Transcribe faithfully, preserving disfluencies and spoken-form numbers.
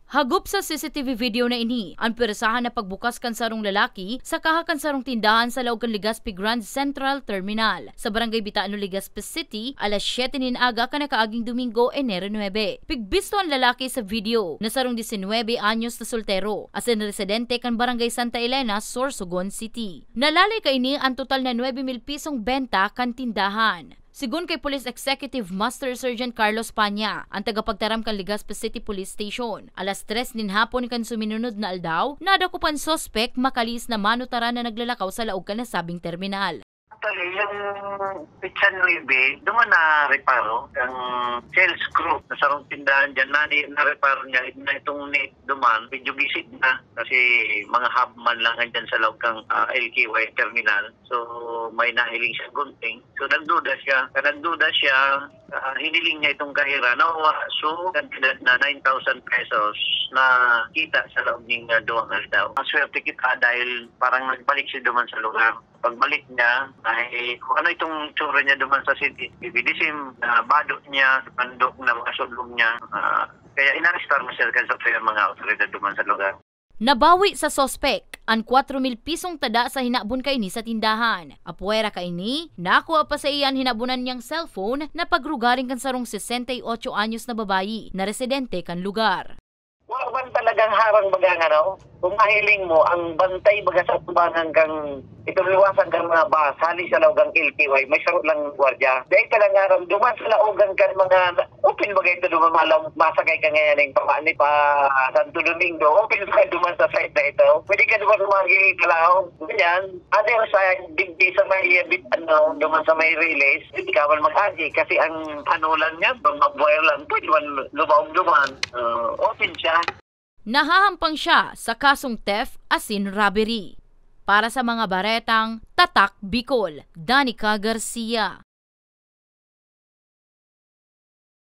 Hagop sa C C T V video na ini, an pwersahan na pagbukas kan sarong lalaki sa kaha kan sarong tindahan sa laog kan Legazpi Grand Central Terminal, sa Barangay Bitano, Legazpi City, alas siyete nin aga kan nakaaging Domingo, Enero nuebe. Pigbisto an lalaki sa video, na sarong disinwebe anyos na soltero, asin residente kan Barangay Santa Elena, Sorsogon City. Nalalay kaini an total na nuebe mil pisong benta kan tindahan. Sigon kay Police Executive Master Sergeant Carlos Panya, an tagapagtaram kan Legazpi City Police Station, alas tres nin hapon kan suminunod na aldaw, nadakop an suspek makalihis na manutaran na naglalakaw sa laog kan nasabing terminal. Actually, yung petsa nuebe, duman na reparo ang sales group na sarong tindahan dyan, na, na reparo niya na itong ni duman, medyo busy na kasi mga hub man lang andyan sa laog kang, ah, L K Y terminal. So, may nahiling siya gunting. So, nagduda siya. Kan nagduda siya, ah, hiniling niya itong kahira na uwa. So, kantidad na nine thousand pesos na kita sa laog ning, ah, duwang aldaw. Maswerte kita dahil parang nagbalik siya duman sa lugar. Pagbalik niya, ay kung ano itong tsura niya duman sa C C T V, the same, ah, bado niya, bandok na mga sudlog niya. Ah, kaya inarestar na siya kan sa mga awtoridad duman sa lugar. Nabawi sa suspek an kwatro mil pisong tada sa hinabon kaini sa tindahan. Apwera kaini, nakua pa sa iya an hinabonan niyang cellphone na pagrugaring kan sarong sesenta y ocho anyos na babayi na residente kan lugar. Wala man talagang harang baga nga, no? Kung mahiling mo, ang bantay baga sa tubangan kang itong luwasan kang mga bus, hali sa laog kang L K Y, may saro lang gwardiya. Dahil talaga harang, duman sa laog kang kan mga open baga ito, duman malaw-, masakay ka ngayon ng pamani pa Santo Domingo, open baga duman sa site na ito. Pwede ka duman sumagi sa laog. Ganyan. Other side, digdi sa may, ano, duman sa may release, pwede ka man mag-agi kasi ang ano lang niya, bang mabuhay lang, pwede man lumaog duman. Ah, open siya. Nahahampang siya sa kasong theft asin robbery. Para sa mga baretang Tatak Bicol, Danica Garcia.